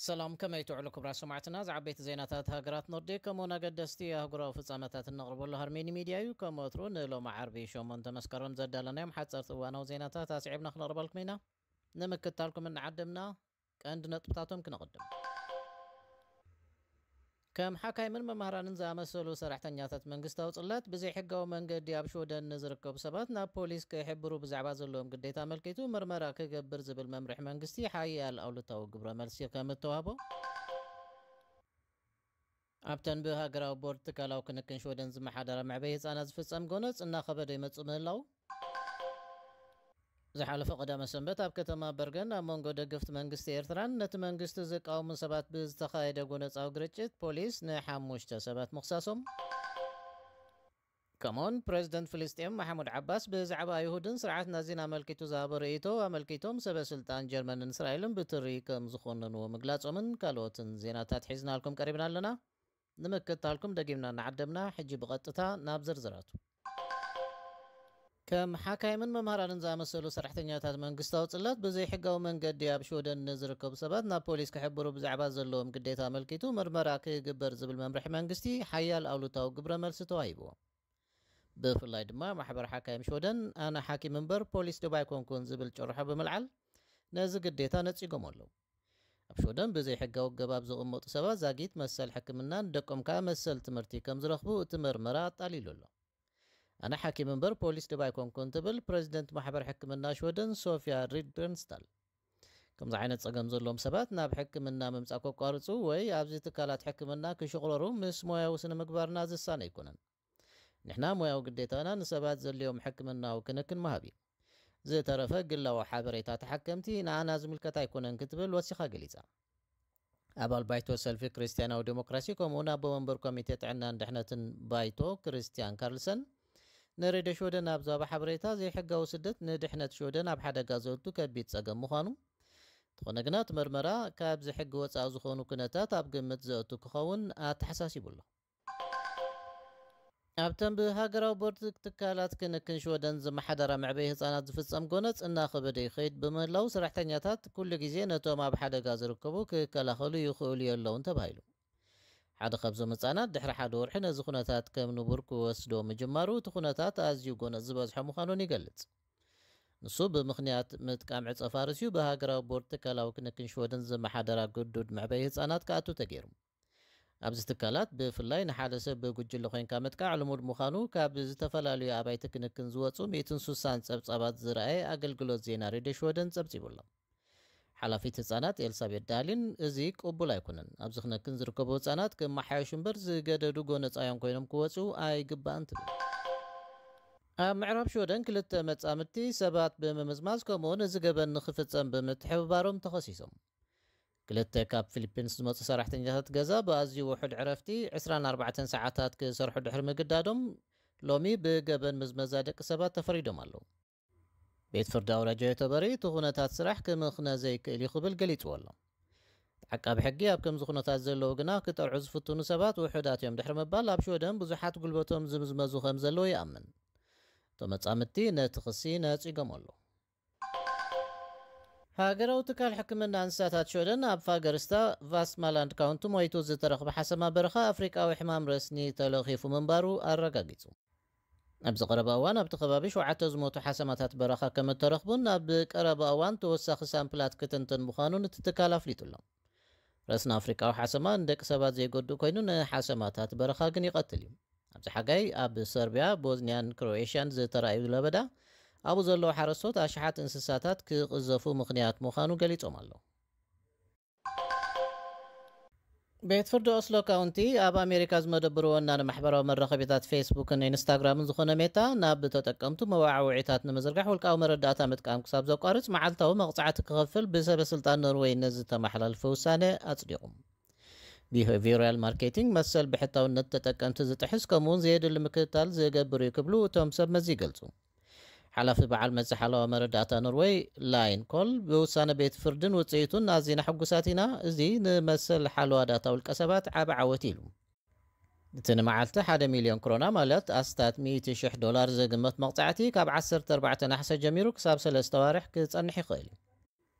ሰላም፣ ከመይ ትውዕሉ ክቡራት ሰማዕትና? ዝዓበይቲ ዜናታት ሃገራት ኖርዲክ ከምኡውን ኣገደስቲ ኣህጉራዊ ፍጻመታት እነቕርበሉ ሃርሜኒ ሚድያ እዩ። ከም ወትሩ ንሎሚ ዓርቢ ሸሞንተ መስከረም ዘዳለናዮም ሓጸርቲ እዋናዊ ዜናታት ኣስዒብና ክነቕርበልኩም ኢና። ንምክታልኩም እናዓደምና ቀንዲ ነጥብታቶም ክነቕድም። ከም ሓካይምን መማህራንን ዝኣመሰሉ ሰራሕተኛታት መንግስታዊ ጽላት ብዘይሕጋዊ መንገዲ ኣብ ሽወደን ንዝርከቡ ሰባት ናብ ፖሊስ ክሕብሩ ብዛዕባ ዘለዎም ግዴታ ኣመልኪቱ ምርመራ ክገብር ዝብል መምርሒ መንግስቲ ሓያል ኣውልታዊ ግብረ መልሲ ከም እተዋህቦ፣ ኣብተን ብሃገራዊ ቦርድ ትካላዊ ክንክን ሽወደን ዝመሓደራ መዕበይ ህጻናት ዝፍጸም ጎነጽ እናኸበደ ይመጽእ ምህላው፣ ዝሓለፈ ቀዳመ ሰንበት ኣብ ከተማ በርገን ኣብ መንጎ ደገፍቲ መንግስቲ ኤርትራን ነቲ መንግስቲ ዝቃወሙ ሰባት ብዝተኻየደ ጎነጻዊ ግርጭት ፖሊስ ንሓሙሽተ ሰባት ምኽሳሶም፣ ከምኡውን ፕረዚደንት ፍልስጤም ማሕሙድ ዓባስ ብዛዕባ ኣይሁድን ስርዓት ናዚን ኣመልኪቱ ዝሃቦ ርእይቶ ኣመልኪቶም ሰበ ስልጣን ጀርመንን እስራኤልን ብትሪ ከም ዝኾነንዎ ምግላጾምን ካልኦትን ዜናታት ሒዝናልኩም ቀሪብና ኣለና። ንምክታልኩም ደጊምና እናዓደምና፣ ሕጂ ብቐጥታ ናብ ዝርዝራቱ። ከም ሓካይምን መምሃራንን ዝኣመሰሉ ሰራሕተኛታት መንግስታዊ ጽላት ብዘይሕጋዊ መንገዲ ኣብ ሽወደን ንዝርከቡ ሰባት ናብ ፖሊስ ክሕብሩ ብዛዕባ ዘለዎም ግዴታ ኣመልኪቱ ምርመራ ክግበር ዝብል መምርሒ መንግስቲ ሓያል ኣውልታዊ ግብረ መልሲ ተዋሂብዎ። ብፍላይ ድማ ማሕበር ሓካይም ሽወደን ኣነ ሓኪም እምበር ፖሊስ ዶብ ኣይኮንኩን ዝብል ጭርሖ ብምልዓል ነዚ ግዴታ ነጺጎም ኣለዉ። ኣብ ሽወደን ብዘይሕጋዊ ኣገባብ ዝቕመጡ ሰባት ዛጊት መሰል ሕክምናን ደቆም ከኣ መሰል ትምህርቲ ከም ዝረኽቡ እቲ መርመራ ኣጣሊሉ ኣሎ። ኣነ ሓኪም እምበር ፖሊስ ዶብ ኣይኮንኩን ትብል ፕረዚደንት ማሕበር ሕክምና ሽወደን ሶፊያ ሪድረንስታል። ከምዚ ዓይነት ጸገም ዘለዎም ሰባት ናብ ሕክምና ምምጻእ ከቋርጹ ወይ ኣብዚ ትካላት ሕክምና ክሽቕረሩ ምስ ሞያዊ ስነ ምግባርና ዝሳነ ኣይኮነን። ንሕና ሞያዊ ግዴታና ንሰባት ዘድልዮም ሕክምናዊ ክንክን ምሃብ እዩ። ዝተረፈ ግላዊ ሓበሬታ ተሓከምቲ ንኣና ዝምልከት ኣይኮነን ክትብል ወሲኻ ገሊጻ። ኣባል ባይቶ ሰልፊ ክርስትያናዊ ዴሞክራሲ ከምኡውን ኣቦ መንበር ኮሚቴ ጥዕናን ድሕነትን ባይቶ ክርስትያን ካርልሰን ንሬድዮ ሽወደን ኣብ ዝሃቦ ሓበሬታ ዘይሕጋዊ ስደት ንድሕነት ሽወደን ኣብ ሓደጋ ዘእቱ ከቢድ ጸገም ምዃኑ፣ እንተኾነ ግና እቲ መርመራ ካብዚ ሕጊ ወጻኢ ዝኾኑ ኩነታት ኣብ ግምት ዘእቱ ክኸውን ኣተሓሳሲቡ ኣሎ። ኣብተን ብሃገራዊ ቦርድ ትካላት ክንክን ሽወደን ዝመሓደራ መዕበይ ህጻናት ዝፍጸም ጎነጽ እናኸበደ ይኸይድ ብምህላው ሰራሕተኛታት ኩሉ ግዜ ነቶም ኣብ ሓደጋ ዝርከቡ ክከላኸሉ ይኽእሉ የለውን ተባሂሉ። ሓደ ካብዞም ህጻናት ድሕሪ ሓደ ወርሒ ነዚ ኩነታት ከም ንቡር ክወስዶ ምጅማሩ እቲ ኩነታት ኣዝዩ ጎነጽ ዝበዝሖ ምዃኑን ይገልጽ። ንሱ ብምኽንያት ምጥቃም ዕጸ ፋርስ እዩ ብሃገራዊ ቦርድ ትካላዊ ክንክን ሽወደን ዝመሓደራ ግዱድ መዕበይ ህጻናት ክኣቱ ተገይሩ። ኣብዚ ትካላት ብፍላይ ንሓደ ሰብ ብጉጅለ ኮይንካ ምጥቃዕ ልሙድ ምዃኑ ካብ ዝተፈላለዩ ኣባይቲ ክንክን ዝወጹ ሚእትን ሱሳን ጸብጻባት ዝረኣየ ኣገልግሎት ዜና ሬድዮ ሽወደን ጸብጺቡ ኣሎ። ሓላፊት ህጻናት ኤልሳቤት ዳሊን እዚ ቅቡል ኣይኮነን፣ ኣብዚ ክንክን ዝርከቡ ህጻናት ክመሓየሹ እምበር ዝገደዱ ጎነጻዮም ኮይኖም ክወጹ ኣይግባእን ትብል። ኣብ ምዕራብ ሽወደን ክልተ መጻምድቲ ሰባት ብምምዝማዝ ከምኡውን እዚ ገበን ንኽፍጸም ብምትሕብባሮም ተኸሲሶም። ክልተ ካብ ፊሊፒንስ ዝመጹ ሰራሕተኛታት ገዛ ብኣዝዩ ውሑድ ዕረፍቲ ዕስራን ኣርባዕተን ሰዓታት ክሰርሑ ድሕሪ ምግዳዶም ሎሚ ብገበን ምዝመዛ ደቂ ሰባት ተፈሪዶም ኣለዉ። ቤት ፍርዲ ኣውራጃ ዮተበሪ እቲ ኩነታት ስራሕ ክምኽነ ዘይክእል እዩ ክብል ገሊጽዎ ኣሎ። ዓቃቢ ሕጊ ኣብ ከምዚ ኩነታት ዘለዉ ግና ክጠርዑ ዝፍትኑ ሰባት ውሑዳት እዮም ድሕሪ ምባል ኣብ ሽወደን ብዙሓት ጉልበቶም ዝምዝመዙ ከም ዘለዉ ይኣምን። እቶም መጻምድቲ ነቲ ክሲ ነጺጎም ኣለዉ። ሃገራዊ ትካል ሕክምና እንስሳታት ሽወደን ኣብ ፋገርስታ ቫስትማላንድ ካውንቲ ሞይቱ ዝተረኽበ ሓሰማ በረኻ ኣፍሪቃዊ ሕማም ረስኒ ተለኺፉ ምንባሩ ኣረጋጊጹ። ኣብዚ ቀረባ እዋን ኣብቲ ከባቢ ሸውዓተ ዝሞቱ ሓሰማታት በረኻ ከም እተረኽቡን ኣብ ቀረባ እዋን ተወሳኺ ሳምፕላት ክትንትን ምዃኑን እቲ ትካል ኣፍሊጡ ኣሎ። ረስኒ ኣፍሪቃዊ ሓሰማ ንደቂ ሰባት ዘይጎድእ ኮይኑ ንሓሰማታት በረኻ ግን ይቐትል እዩ። ኣብዚ ሓጋይ ኣብ ሰርቢያ፣ ቦዝኒያን ክሮኤሽያን ዝተራእዩ ለበዳ ኣብኡ ዘለዉ ሓረስቶት ኣሽሓት እንስሳታት ክቕዘፉ ምኽንያት ምዃኑ ገሊጾም ኣለዉ። ቤት ፍርዲ ኦስሎ ካውንቲ ኣብ ኣሜሪካ ዝመደብሩ ወናኒ ማሕበራዊ መራኸቢታት ፌስቡክን ኢንስታግራምን ዝኾነ ሜታ ናብ ተጠቀምቱ መወዓውዒታት ንምዝርጋሕ ውልቃዊ መረዳእታ ምጥቃም ክሳብ ዘቋርጽ መዓልታዊ መቕጻዕቲ ክኸፍል ብሰበ ስልጣን ኖርወይ ንዝተመሓላለፈ ውሳነ ኣጽዲቑ። ቢሄቪራል ማርኬቲንግ መሰል ብሕታውነት ተጠቀምቲ ዝጥሕስ ከምኡውን ዘየድሊ ምክትታል ዝገብር እዩ ክብሉ እቶም ሰብ መዚ ይገልጹ። ሓላፊ በዓል መዚ ሓለዋ መረዳእታ ኖርወይ ላይን ኮል ብውሳነ ቤት ፍርድን ውፅኢቱን ኣዚና ሕጉሳት ኢና፣ እዚ ንመሰል ሓለዋ ዳታ ውልቀ ሰባት ዓቢ ዓወት ኢሉ። እቲ ንመዓልቲ ሓደ ሚልዮን ክሮና ማለት ኣስታት ሚእቲ ሽሕ ዶላር ዝግመት መቕጻዕቲ ካብ ዓሰርተ ኣርባዕተ ናሕሰ ጀሚሩ ክሳብ ሰለስተ ዋርሕ ክጸንሕ ይኽእል እዩ።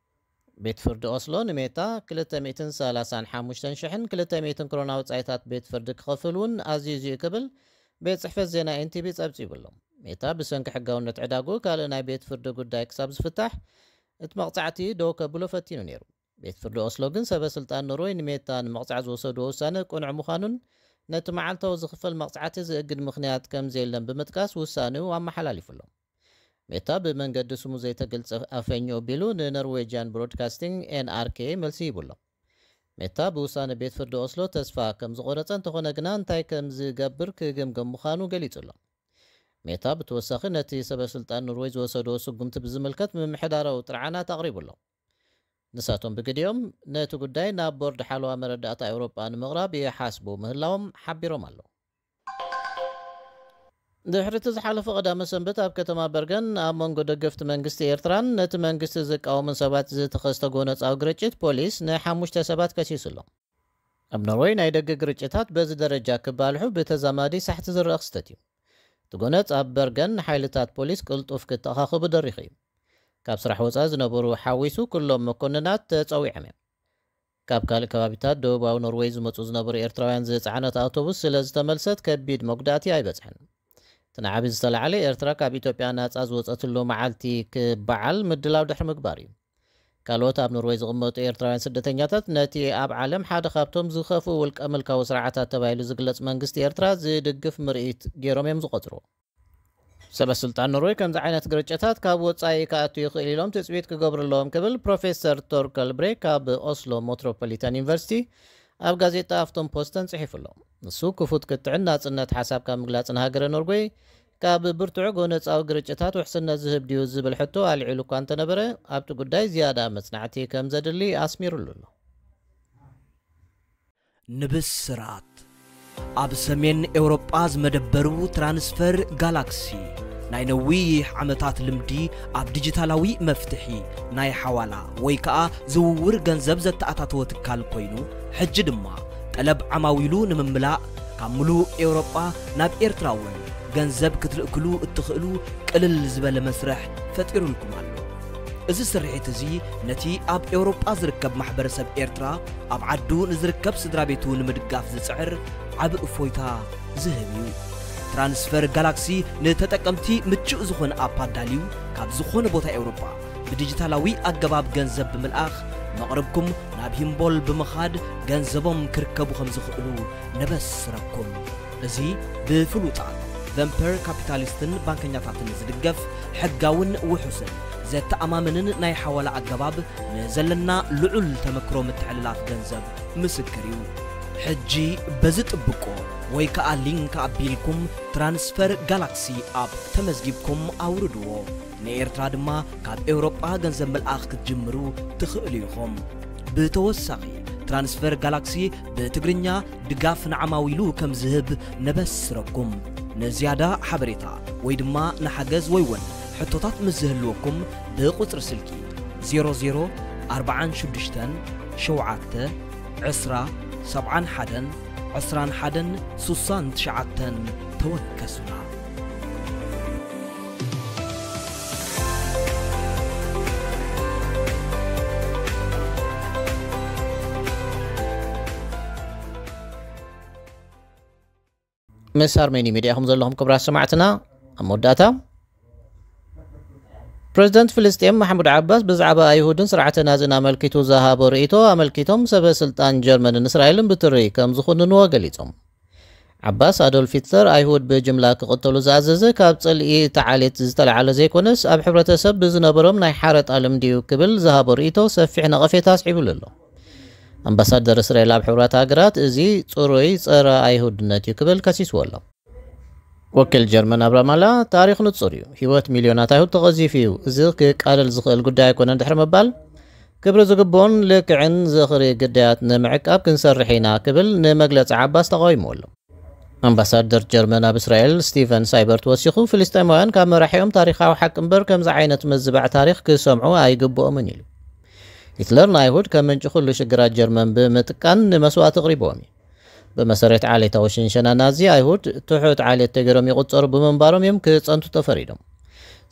ቤት ፍርዲ ኦስሎ ንሜታ ክልተ ሚእትን ሰላሳን ሓሙሽተን ሽሕን ክልተ ሚእትን ክሮና ወጻኢታት ቤት ፍርዲ ክኸፍል እውን ኣዚዙ እዩ ክብል ቤት ጽሕፈት ዜና ኤን ቲ ቢ ጸብጺቡ ኣሎ። ሜታ ብሰንኪ ሕጋውነት ዕዳጉ ካልእ ናይ ቤት ፍርዲ ጉዳይ ክሳብ ዝፍታሕ እቲ መቕጻዕቲ ደው ከብሎ ፈቲኑ ነይሩ። ቤት ፍርዲ ኦስሎ ግን ሰበ ስልጣን ኖርወይ ንሜታ ንምቕጻዕ ዝወሰድዎ ውሳነ ቅኑዕ ምዃኑን ነቲ መዓልታዊ ዝኽፈል መቕጻዕቲ ዝእግድ ምኽንያት ከም ዘየለን ብምጥቃስ ውሳኔኡ ኣመሓላሊፉ ኣሎ። ሜታ ብመንገዲ ስሙ ዘይተገልጸ ኣፈኛ ኣቢሉ ንኖርዌጂያን ብሮድካስቲንግ ኤን ኣር ኬ መልሲ ሂቡ ኣሎ። ሜታ ብውሳነ ቤት ፍርዲ ኦስሎ ተስፋ ከም ዝቖረጸ እንተኾነ ግና እንታይ ከም ዝገብር ክግምገም ምዃኑ ገሊጹ ኣሎ። ሜታ ብተወሳኺ ነቲ ሰበ ስልጣን ኖርዌይ ዝወሰድዎ ስጉምቲ ብዝምልከት ምምሕዳራዊ ጥርዓናት ኣቕሪቡ ኣሎ። ንሳቶም ብግዲኦም ነቲ ጉዳይ ናብ ቦርድ ሓለዋ መረዳእታ ኤውሮጳ ንምቕራብ ይሓስቡ ምህላዎም ሓቢሮም ኣለዉ። ድሕሪ እቲ ዝሓለፈ ቀዳመ ሰንበት ኣብ ከተማ በርገን ኣብ መንጎ ደገፍቲ መንግስቲ ኤርትራን ነቲ መንግስቲ ዝቃወሙን ሰባት ዝተኸስተ ጎነጻዊ ግርጭት ፖሊስ ንሓሙሽተ ሰባት ከሲሱ ኣሎ። ኣብ ኖርወይ ናይ ደገ ግርጭታት በዚ ደረጃ ክባልሑ ብተዛማዲ ሳሕቲ ዝረአ ክስተት እዩ። እቲ ጎነጽ ኣብ በርገን ንሓይልታት ፖሊስ ቅልጡፍ ክተኣኻኸቡ ደሪኹ እዩ። ካብ ስራሕ ወጻኢ ዝነበሩ ሓዊሱ ኩሎም መኮንናት ተጸዊዖም እዮም። ካብ ካልእ ከባቢታት ደቡባዊ ኖርወይ ዝመጹ ዝነበሩ ኤርትራውያን ዝጸዓነት ኣውቶቡስ ስለ ዝተመልሰት ከቢድ መጉዳእቲ ኣይበጽሐን። እቲ ንዓቢ ዝተላዕለ ኤርትራ ካብ ኢትዮጵያ ናጻ ዝወጸትሉ መዓልቲ ክበዓል ምድላው ድሕሪ ምግባር እዩ። ካልኦት ኣብ ኖርወይ ዝቕመጡ ኤርትራውያን ስደተኛታት ነቲ ኣብ ዓለም ሓደ ካብቶም ዝኸፍኡ ውልቀ ምልካዊ ስርዓታት ተባሂሉ ዝግለጽ መንግስቲ ኤርትራ ዝድግፍ ምርኢት ገይሮም እዮም ዝቖጽርዎ። ሰበ ስልጣን ኖርወይ ከምዚ ዓይነት ግርጭታት ካብ ወጻኢ ክኣቱ ይኽእል ኢሎም ትጽቢት ክገብሩ ኣለዎም ክብል ፕሮፌሰር ቶርከል ብሬክ ካብ ኦስሎ ሞትሮፖሊታን ዩኒቨርሲቲ ኣብ ጋዜጣ ኣፍቶን ፖስተን ጽሒፉ ኣሎ። ንሱ ክፉት ክትዕን ናጽነት ሓሳብካ ምግላጽን ሃገረ ኖርወይ ካብ ብርቱዕ ጎነጻዊ ግርጭታት ውሕስነት ዝህብ ድዩ ዝብል ሕቶ ኣልዒሉ እኳ እንተነበረ ኣብቲ ጉዳይ ዝያዳ መጽናዕቲ ከም ዘድሊ ኣስሚሩሉ ኣሎ። ንብስራት ኣብ ሰሜን ኤውሮጳ ዝመደበሩ ትራንስፈር ጋላክሲ ናይ ነዊሕ ዓመታት ልምዲ ኣብ ዲጂታላዊ መፍትሒ ናይ ሓዋላ ወይ ከኣ ዝውውር ገንዘብ ዘተኣታተወ ትካል ኮይኑ ሕጂ ድማ ጠለብ ዓማዊሉ ንምምላእ ካብ ምሉእ ኤውሮጳ ናብ ኤርትራ እውን ገንዘብ ክትልእክሉ እትኽእሉ ቅልል ዝበለ መስርሕ ፈጢሩልኩም ኣሎ። እዚ ስርሒት እዚ ነቲ ኣብ ኤውሮጳ ዝርከብ ማሕበረሰብ ኤርትራ ኣብ ዓዱ ንዝርከብ ስድራ ቤቱ ንምድጋፍ ዝጽዕር ዓቢ እፎይታ ዝህብ እዩ። ትራንስፈር ጋላክሲ ንተጠቀምቲ ምቹእ ዝኾነ ኣፕ ኣዳልዩ ካብ ዝኾነ ቦታ ኤውሮጳ ብዲጂታላዊ ኣገባብ ገንዘብ ብምልኣኽ መቕርብኩም ናብ ሂምቦል ብምኻድ ገንዘቦም ክርከቡ ከም ዝኽእሉ ነበስረኩም። እዚ ብፍሉጣት ቨምፐር ካፒታሊስትን ባንከኛታትን ዝድገፍ ሕጋውን ውሑስን ዘተኣማምንን ናይ ሓዋላ ኣገባብ ንዘለና ልዑል ተመክሮ ምትሕልላፍ ገንዘብ ምስክር እዩ። ሕጂ በዚ ጥብቆ ወይ ከኣ ሊንክ ኣቢልኩም ትራንስፈር ጋላክሲ ኣፕ ተመዝጊብኩም ኣውርድዎ። ንኤርትራ ድማ ካብ ኤውሮጳ ገንዘብ ምልኣኽ ክትጅምሩ ትኽእሉ ኢኹም። ብተወሳኺ ትራንስፈር ጋላክሲ ብትግርኛ ድጋፍ ንዓማዊሉ ከም ዝህብ ነበስረኩም። ንዝያዳ ሓበሬታ ወይ ድማ ንሓገዝ ወይ እውን ሕቶታት ምስ ዝህልወኩም ብቁጽሪ ስልኪ ዜሮ ዜሮ ኣርባዓን ሽዱሽተን ሸውዓተ ዕስራ ሰብዓን ሓደን ዕስራን ሓደን ስሳን ትሽዓተን ተወከሱና። ምስ ኣርሜኒ ሚድያ ኢኹም ዘለኹም ክቡራት ሰማዕትና። ኣብ መወዳእታ ፕሬዚደንት ፍልስጤም ማሕሙድ ዓባስ ብዛዕባ ኣይሁድን ስርዓተ ናዝን ኣመልኪቱ ዝሃቦ ርእይቶ ኣመልኪቶም ሰበ ስልጣን ጀርመንን እስራኤልን ብትሪ ከም ዝኹንንዎ ገሊጾም። ዓባስ ኣዶልፍ ሂትለር ኣይሁድ ብጅምላ ክቕተሉ ዝኣዘዘ ካብ ጽልኢ እቲ ዓሌት ዝተለዓለ ዘይኮነስ ኣብ ሕብረተሰብ ብዝነበሮም ናይ ሓረጣ ልምዲ እዩ ክብል ዝሃቦ ርእይቶ ሰፊሕ ነቐፌታ ኣስዒቡሉ ኣሎ። ኣምባሳደር እስራኤል ኣብ ሕቡራት ሃገራት እዚ ጽሩይ ጸረ ኣይሁድነት እዩ ክብል ከሲስዎ ኣሎ። ወኪል ጀርመን ኣብ ራማላ ታሪኽ ንጹር እዩ፣ ህይወት ሚልዮናት ኣይሁድ ተቐዚፉ እዩ፣ እዚ ክቃለል ዝኽእል ጉዳይ ኣይኮነን ድሕሪ ምባል ክብሪ ዝግብኦን ልክዕን ዝኽሪ ግዳያት ንምዕቃብ ክንሰርሕ ኢና ክብል ንመግለጺ ዓባስ ተቓዊምዎ ኣሎ። ኣምባሳደር ጀርመን ኣብ እስራኤል ስቲቨን ሳይበርት ወሲኹ ፍልስጤማውያን ካብ መራሒኦም ታሪኻዊ ሓቂ እምበር ከምዚ ዓይነት ምዝባዕ ታሪኽ ክሰምዑ ኣይግብኦምን ኢሉ። ሂትለር ንኣይሁድ ከም ምንጪ ኩሉ ሽግራት ጀርመን ብምጥቃን ንመስዋእቲ ኣቕሪብዎም እዩ። ብመሰረት ዓሌታዊ ሽንሸና ናዚ ኣይሁድ ትሑት ዓሌት ተገይሮም ይቑጸሩ ብምንባሮም እዮም ክጸንቱ ተፈሪዶም።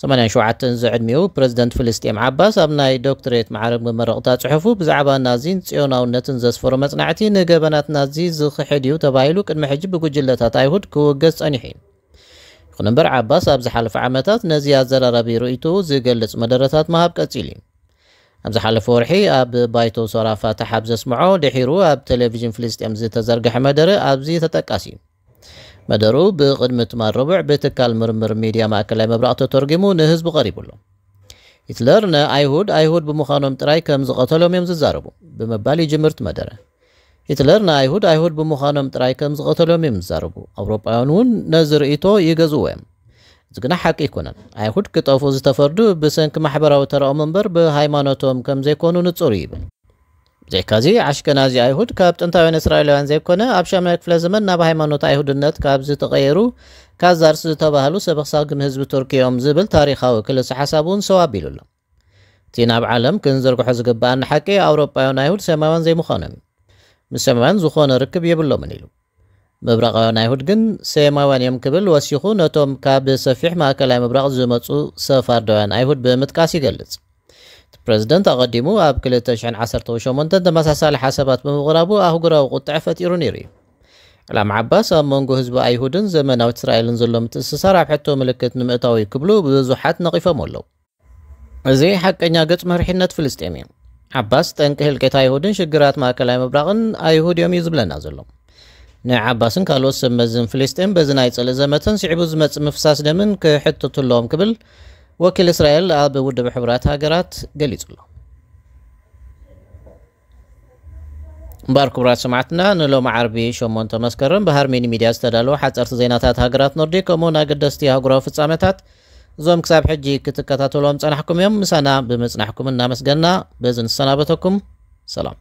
ሰማንያን ሸውዓተን ዝዕድሚኡ ፕረዚደንት ፍልስጤም ዓባስ ኣብ ናይ ዶክትሬት ማዕረግ መመረቕታ ጽሑፉ ብዛዕባ ናዚን ጽዮናውነትን ዘስፈሮ መጽናዕቲ ንገበናት ናዚ ዝኽሕድ እዩ ተባሂሉ ቅድሚ ሕጂ ብጉጅለታት ኣይሁድ ክውገዝ ጸኒሑ እዩ። ይኹን እምበር ዓባስ ኣብ ዝሓለፈ ዓመታት ነዚ ኣዘራራቢ ርእይትኡ ዝገልጽ መደረታት ምሃብ ቀጺሉ እዩ። ኣብ ዝሓለፈ ወርሒ ኣብ ባይቶ ሶራ ፋታሕ ኣብ ዘስምዖ ድሒሩ ኣብ ቴሌቪዥን ፍልስጤም ዝተዘርግሐ መደረ ኣብዚ ተጠቃሲ እዩ። መደሩ ብቕድሚ ትማል ረቡዕ ብትካል ምርምር ሚድያ ማእከላይ ምብራቕ ተተርጊሙ ንህዝቢ ቀሪቡ ኣሎ። ሂትለር ንኣይሁድ ኣይሁድ ብምዃኖም ጥራይ ከም ዝቐተሎም እዮም ዝዛረቡ ብምባል ይጅምር እቲ መደረ። ሂትለር ንኣይሁድ ኣይሁድ ብምዃኖም ጥራይ ከም ዝቐተሎም እዮም ዝዛረቡ። ኣውሮጳውያን እውን ነዚ ርእይቶ ይገዝዎ እዮም። እዚ ግና ሓቂ ኣይኮነን። ኣይሁድ ክጠፍኡ ዝተፈርዱ ብሰንኪ ማሕበራዊ ተራኦም እምበር ብሃይማኖቶም ከም ዘይኮኑ ንጹር እዩ ይብል። ብዘይካዚ ኣሽከናዚ ኣይሁድ ካብ ጥንታውያን እስራኤላውያን ዘይኮነ ኣብ ሻምናይ ክፍለ ዘመን ናብ ሃይማኖት ኣይሁድነት ካብ ዝተቐየሩ ካዛርስ ዝተባህሉ ሰበኽሳግም ህዝቢ ቱርኪ እዮም ዝብል ታሪኻዊ ክልሰ ሓሳብ እውን ሰው ኣቢሉ ኣሎ። እቲ ናብ ዓለም ክንዝርግሖ ዝግብኣና ሓቂ ኣውሮጳውያን ኣይሁድ ሰማያውያን ዘይምዃኖም እዩ። ምስ ሰማያውያን ዝኾነ ርክብ የብሎምን ኢሉ። ምብራቓውያን ኣይሁድ ግን ሰማያውያን እዮም ክብል ወሲኹ ነቶም ካብ ሰፊሕ ማእከላይ ምብራቕ ዝመጹ ሰፋርዳውያን ኣይሁድ ብምጥቃስ ይገልጽ። እቲ ፕረዚደንት ኣቐዲሙ ኣብ ክልተ ሽሕን ዓሰርተ ሸሞንተን ተመሳሳሊ ሓሳባት ብምቕራቡ ኣህጉራዊ ቁጥዐ ፈጢሩ ነይሩ እዩ። ዕላማ ዓባስ ኣብ መንጎ ህዝቢ ኣይሁድን ዘመናዊት እስራኤልን ዘሎ ምትእስሳር ኣብ ሕቶ ምልክት ንምእታው እዩ ክብሉ ብዙሓት ነቒፎም ኣለዉ። እዚ ሓቀኛ ገጽ መሪሕነት ፍልስጤም እዩ። ዓባስ ጠንቂ ህልቂት ኣይሁድን ሽግራት ማእከላይ ምብራቕን ኣይሁድ እዮም እዩ ዝብለና ዘሎ። ንዓባስን ካልኦት ሰብ መዝን ፍልስጤም በዚ ናይ ጽልኢ ዘመተን ስዒቡ ዝመጽእ ምፍሳስ ደምን ክሕተቱ ኣለዎም ክብል ወኪል እስራኤል ኣብ ውድብ ሕቡራት ሃገራት ገሊጹ ኣሎ። እምበኣር ክቡራት ሰማዕትና ንሎሚ ዓርቢ ሸሞንተ መስከረም ብሃርሜኒ ሚድያ ዝተዳለወ ሓጸርቲ ዜናታት ሃገራት ኖርዲክ ከምኡውን ኣገደስቲ ኣህጉራዊ ፍጻመታት እዞም ክሳብ ሕጂ ክትከታተሎም ጸናሕኩም እዮም። ምሳና ብምጽናሕኩም እናመስገና በዚ ንሰናበተኩም። ሰላም።